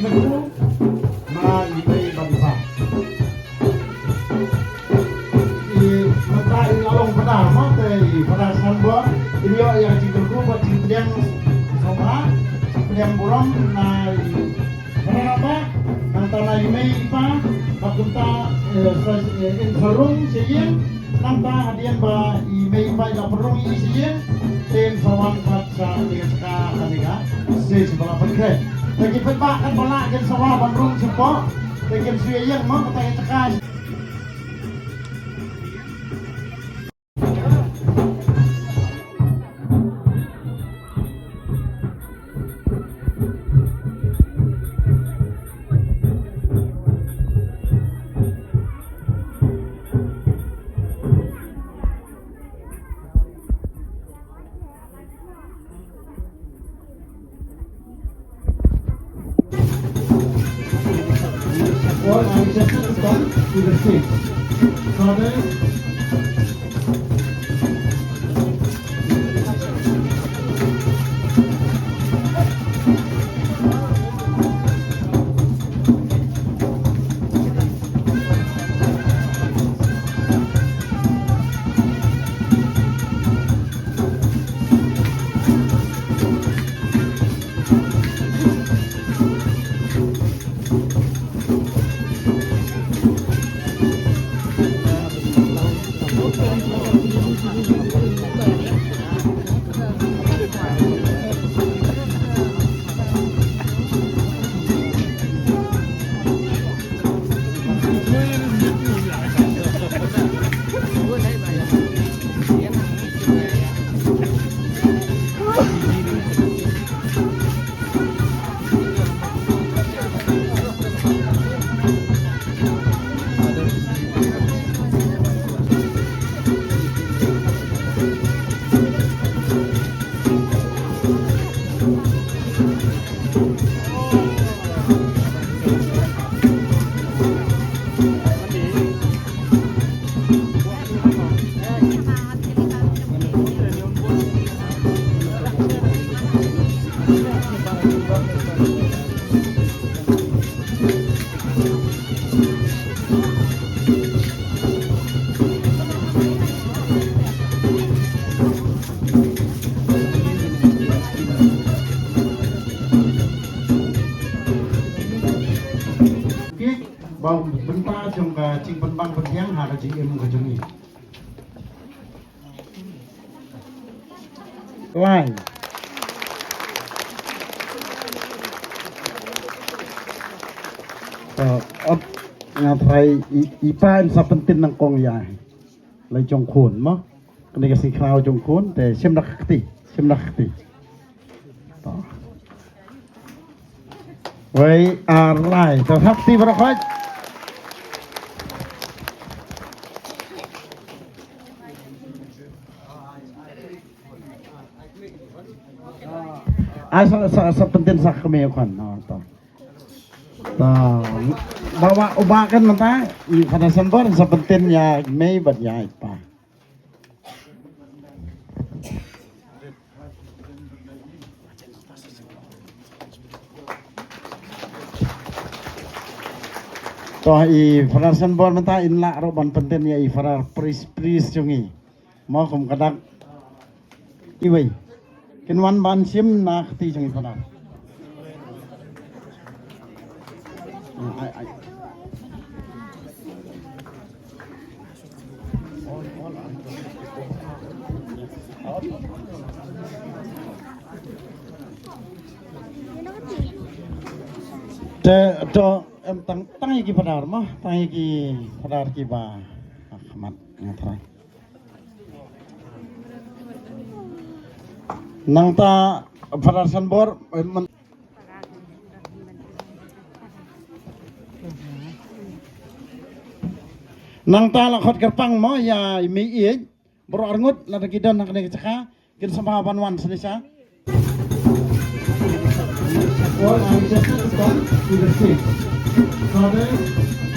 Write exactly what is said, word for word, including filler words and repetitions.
Na i mei bad i pa. I mynta i la long Phadar mo, te i Phadar Sanbor in ïoh ïa ka jingkyrkhu bad jingpdiang sngewbha, jingpdiang burom na i Phadar Rapbah, nangta na i mei i pa, bad kumta, eh, sa, eh, in sa rung sha ïing, nangta hadien ba i mei i pa i la pynrung ïa i sha ïing, te in sa wan pat sha ïing sha ka kane ka stage ba la pynkhreh. Te ki paidbah katba lah kin sa wan ban rung shapoh, te kin sa ïeng mo, kata ka jaka. All are requested to come to the stage. Father. Ba bynta jong ka jingpynbang pynbiang ha ka jingim ka jong ngi. Lai. To, ot, nga trai i, i pa in sa pyntin nyngkong ïa. Lai jong khun mo. Kane ka sngewkhraw jong khun te shim da ka kti, shim da ka kti. To. Wei, ar, lai. To, ha kti baroh khoit. Ai sa, sa, sa pyntin sa kmie khun. No, to. To. Ba, ba, u ba kan mynta, i Father Sanbor sa pyntin ïa mei bad ïa i pa. To, i Father Sanbor mynta in lah ruh ban pyntin ïa i Father priest, priest jong ngi. Mo kum ka dak. Iwei. Kin wan ban shim na kti jong i Father. Ai, ai. Te, to, em, tang, tang ïa ki Father mo, tang ïa ki Father kiba. Ah, khmat, nga trai. Nangta Father Sanbor, eh, men- Nangta la khot kyrpang mo ïa i mei ïeit, baroh arngut lada ki don ha kane ka jaka, kin sa bha ban wan shisha. All are requested to come to the stage. Father.